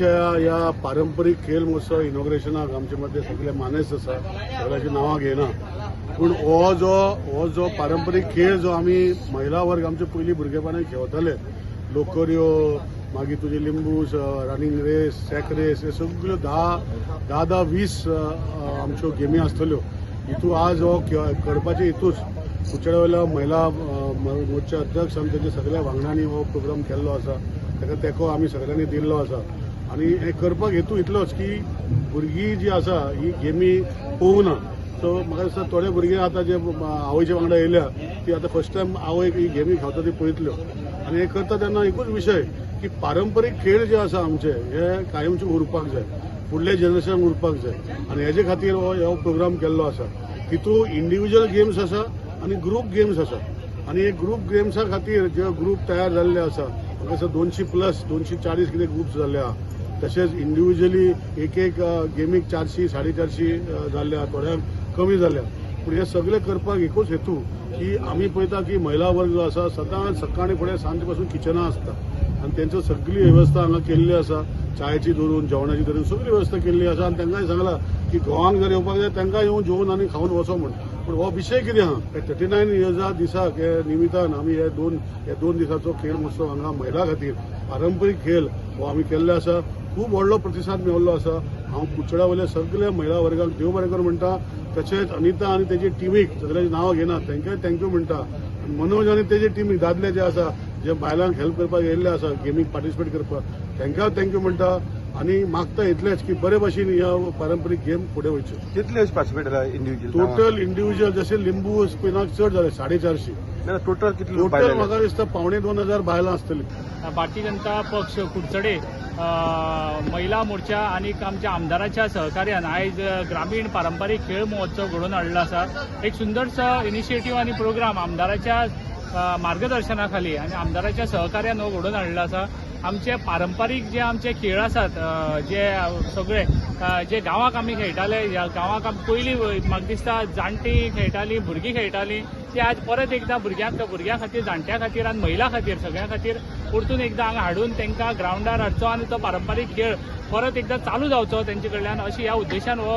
ह्या पारंपरीक खेळ महोत्सव इनॉग्रेशनाक आमचे मदले सगळे मानेस्त आसा, सगळ्याची नांवां घेयना, पूण हो जो पारंपरीक खेळ जो आमी महिला वर्ग आमचे पयलीं भुरगेपणान खेळताले, लोकऱ्यो, मागीर तुजे लिंबू रनिंग रेस, सॅक रेस, हे सगळ्यो 10 10 10 20 आमच्यो गेमी आसतल्यो. हितू आज हो करपाचे हेतूच कुडचड्या वयल्या महिला मोर्चा अध्यक्ष आनी तेच्या सगळ्या वांगड्यांनी हो प्रोग्राम केल्लो आसा. ताका तेंको आमी सगळ्यांनी दिल्लो आसा आनी हें करपाक हेतू इतलोच की भुरगीं जी आसा ही गेमी पळोवना. सो म्हाका दिसता थोडे भुरगे आतां जे आवयच्या वांगडा येयल्या ती आतां फर्स्ट टायम आवयक ही गेमी खेळटा ती पळयतल्यो. आनी हें करता तेन्ना एकूच विशय की पारंपरीक खेळ जे आसा आमचे हे कायमचे उरपाक जाय, फुडल्या जनरेशन उरपाक जाय आनी हेजे खातीर हो प्रोग्राम केल्लो आसा. तितून इंडिव्हिज्युअल गेम्स आसा आनी ग्रूप गेम्स आसा आनी हे ग्रूप गेम्सा खातीर जे ग्रूप तयार जाल्ले आसा, म्हाका दिसता 200 प्लस, 240 कितें ग्रुप्स जाल्ले आहा. तशेंच इंडिव्हिज्युअली एक एक गेमीक 400, 450 जाल्ले आहा, थोड्यांक कमी जाल्या. पूण हे सगळे करपाक एकूच हेतू की आमी पळयता की महिला वर्ग जो आसा सदांच सकाळी फुडें सांजे पासून किचनां आसता आनी तेंच्यो सगळी वेवस्था हांगा केल्ली आसा. चायची धरून जेवणाची धरून सगळी वेवस्था केल्ली आसा आनी तांकांय सांगलां की घोवांक जर येवपाक जाय तांकां येवन जेवन आनी खावन वचो म्हूण. पूण हो विशय कितें आहा, 39 इयर्सा दिसाक हे निमितान आमी हे 2 दिसाचो खेळ महोत्सव हांगा महिला खातीर पारंपरीक खेळ हो आमी केल्लो आसा. खूब व्हडलो प्रतिसाद मेळिल्लो आसा. हांव कुडचड्या वयल्या सगळ्या महिला वर्गाक देव बरें करूं म्हणटा. तशेंच अनिता आनी तेजी टिमीक, सगळ्यांची नांवां घेना, तांकांय thank you म्हणटा. मनोज आनी तेजे टिमीक, दादले जे आसा जे बायलांक हेल्प करपाक येयल्ले आसा, गेमीक पार्टिसिपेट करपाक, तांकां thank you म्हणटा आनी मागता इतलेंच की बरे भशेन ह्या पारंपरीक गेम फुडें वयच्यो. कितले पार्टिसिपेट जाला इंडिव्हिज्युअल? टोटल इंडिव्हिज्युअल जशे लिंबू स्पिनाक चड जाले, 450. टोटल कितले? टोटल म्हाका दिसता 1,750 बायलां आसतली. भारतीय जनता पक्ष कुडचडे महिला मोर्चा आनी आमच्या आमदाराच्या सहकार्यान आयज ग्रामीण पारंपारीक खेळ महोत्सव घडोवन हाडलो आसा. एक सुंदरसो इनिशिएटीव आनी प्रोग्राम आमदाराच्या मार्गदर्शना खाली आनी आमदाराच्या सहकार्यान हो घडोवन हाडलो आसा. आमचे पारंपारीक जे आमचे खेळ आसात, जे सगळे जे गांवाक आमी खेळटाले, ह्या गांवाक आमी पयलीं म्हाका दिसता जाणटीं खेळटालीं, भुरगीं खेळटालीं, ते आज परत एकदां भुरग्यां खातीर, जाणट्यां खातीर आनी महिला खातीर, सगळ्यां खातीर परतून एकदां हांगा हाडून तांकां ग्रावंडार हाडचो आनी तो पारंपारीक खेळ परत एकदां चालू जावचो तेंचे कडल्यान, अशी ह्या उद्देशान हो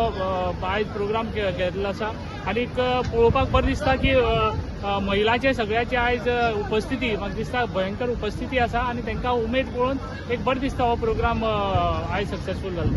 आयज प्रोग्राम केल्लो आसा. आनीक पळोवपाक बरें दिसता की अ, अ, महिलाचे सगळ्याचे आयज उपस्थिती म्हाका दिसता भयंकर उपस्थिती आसा आनी तांकां उमेद पळोवन एक बरें दिसता हो प्रोग्राम आयज सक्सेसफूल जालो.